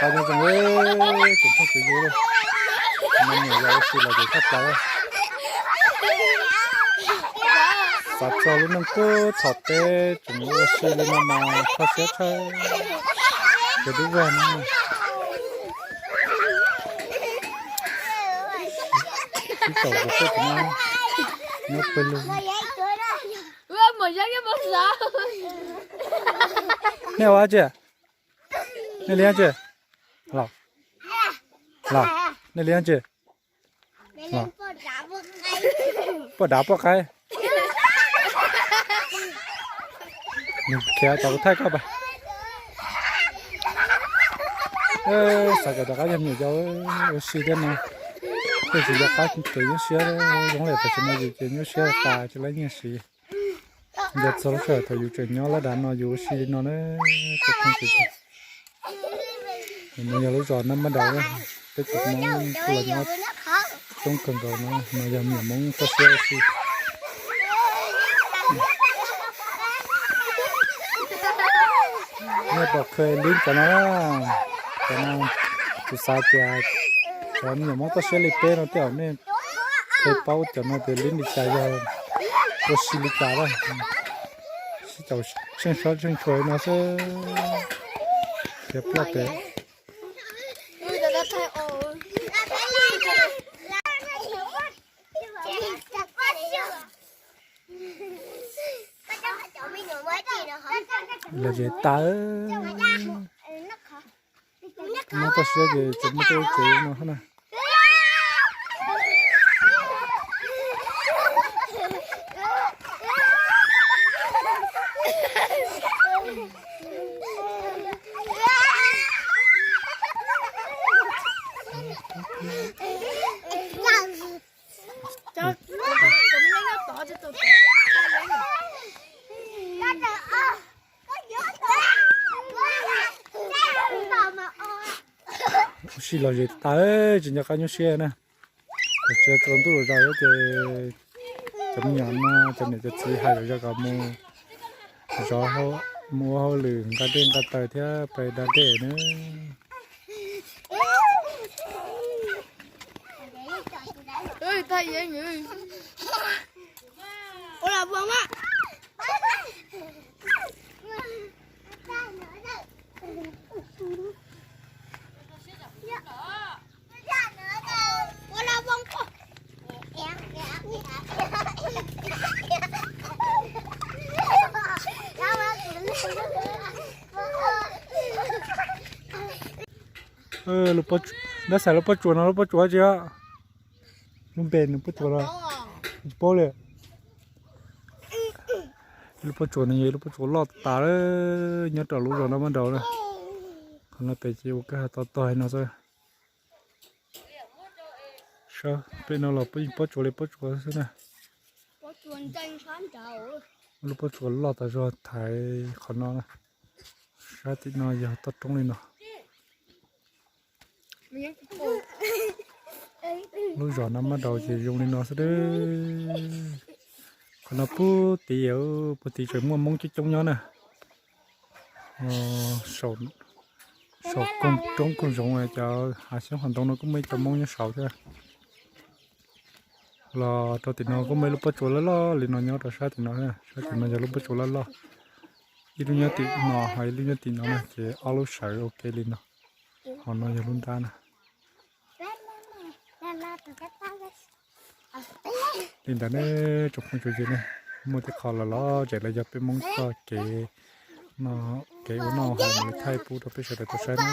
Nyob zoo tsoom phooj tsoom ywg, no niam yau ua si los ces tshaj plaws. Xav txog lub neej kub thaum peb tseem ua si li no mas kho siab tshaj. Ces dub vog no. Ib tsoom kuv tuaj tim no nyob pawg lug. Nej ua dab tsi? Nej li dab tsi? Los, los, nej li dab tsi? Poj dav poj qaib. Khiav cov kuv thaij koj pais. Xav kom rov qab yog me nyuam yaus ua si thiab no, thiaj tsis nco qab kev nyuaj siab. Zoo li tam sim no yus ces nyuaj siab tas tsis laib nyiaj siv. Nco txog lub sij hawm thaum yus tseem nyob laj dav no yus ua si li no na, tsoom phooj tsoom ywg. No yog lub zos Nab Mab Daus, peb cov Hmoob kuj los nyob coob kawg nkaus no, no yog me nyuam Hmoob txoj sia ua si. Nej pom kha li cov no, cov no kuv xav tias cov me nyuam Hmoob txoj sia li peb no tej zaum nej kha paub cov no tias li li cas yog ua si li cas lawm. Sib caum tsheej suab tsheej tshua li no xwb, khiav ploj pem. Los zem tas. Muab txoj sia ces tseem muaj tej lub tsev no thiab na. Ua si los zem tas, tsis nco qab nyuaj siab na. Tsis tsaus ntuj zos ces cov me nyuam no cov niam cov txiv hais zom zaws kom mus zov, mus ua hauj lwm nqa dej nqa taws thiab pais da dej na. Dab xav lub pob tsuas no lub pob tsuas tsi, lub npe nws pob tsuas no tsis paub li. Lub pob tsuas no yog lub pob tsuas loj tas nyob rau lub zos no Mab Daus na. Qhov no pem ces ua kab ha to tog no xwb. Saib pem no los pob tsuas li pob tsuas xwb na. Lub pob tsuas loj tas zog thaiv qhov no na. Sab tim no yog toj roob li no. Lub zos no Mab Daus ces zoo li no xwb. Qhov no pub tid, pub tid tseem muaj Hmoob coob coob nyob na. Saum koog roob koog zoov cov hav xyoob hav ntoo no kuj muaj ib co Hmoob nyob saud thiab. Los rau tim no kuj muaj ib lub pob tsuas loj loj li no nyob rau sab tim no, sab tim no yog lub pob tsuas loj loj. Ib lub nyob tim no ho ib lub nyob tim no na ces ob lub sawv ua ke li no. Ho no yog lub nrab na. Li ntawd ne, tsoom phooj tsoom ywg ne, muaj tej qho los los tseem los yog peb Hmoob txoj kev, kev ua noj haus mus li thaij pub rau peb sawv daws tau saib na.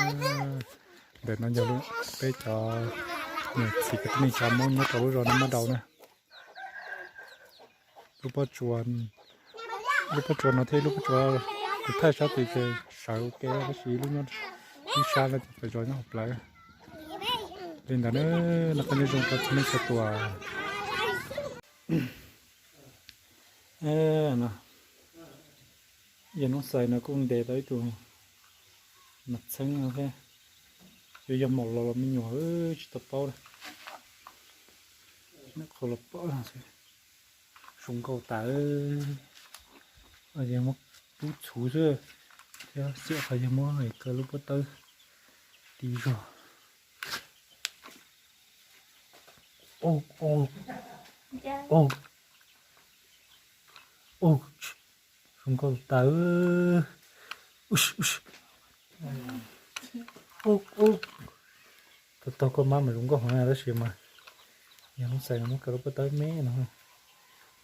Ntawm no yog peb cov niam txiv kwv tij neej tsa Hmoob nyob rau lub zos no Mab Daus na. Lub pob tsuas, lub pob tsuas no thiab lub pob tsuas kuv thaij sab tid ces sawv ua ke, tab sis lub nyob ib sab no ces peb zos nyob hauv plawv. Li ntawd na, noj qab nyob zoo rau txhua leej txhua tus. Yog hnub xaus no kuj ntes tau ib tug nas txheeb no thiab. Yuav yog maum los los me nyuam tsis tau paub na. Noj qhuav los pom xwb. Zoo nkauj tas. Yog muab pub txhuv xwb thiab xiam qhov yog muab kaw lub pob tawb. Tib zog. Ub, ub, ub, ub, zoo nkauj tas. Ub, ub, ub. Tau tau koj mab mas zoo nkauj heev na, tab sis mas yog hnub xaus muab kaw lub pob tawb me no.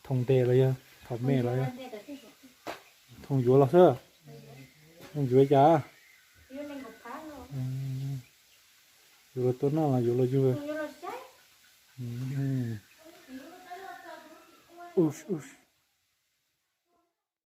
Thoo ntes los yog thom me los yog? Thoo yuav los xwb. Thoo yuav cas? Yuav los tua noj los yuav los yug? Ub, ub.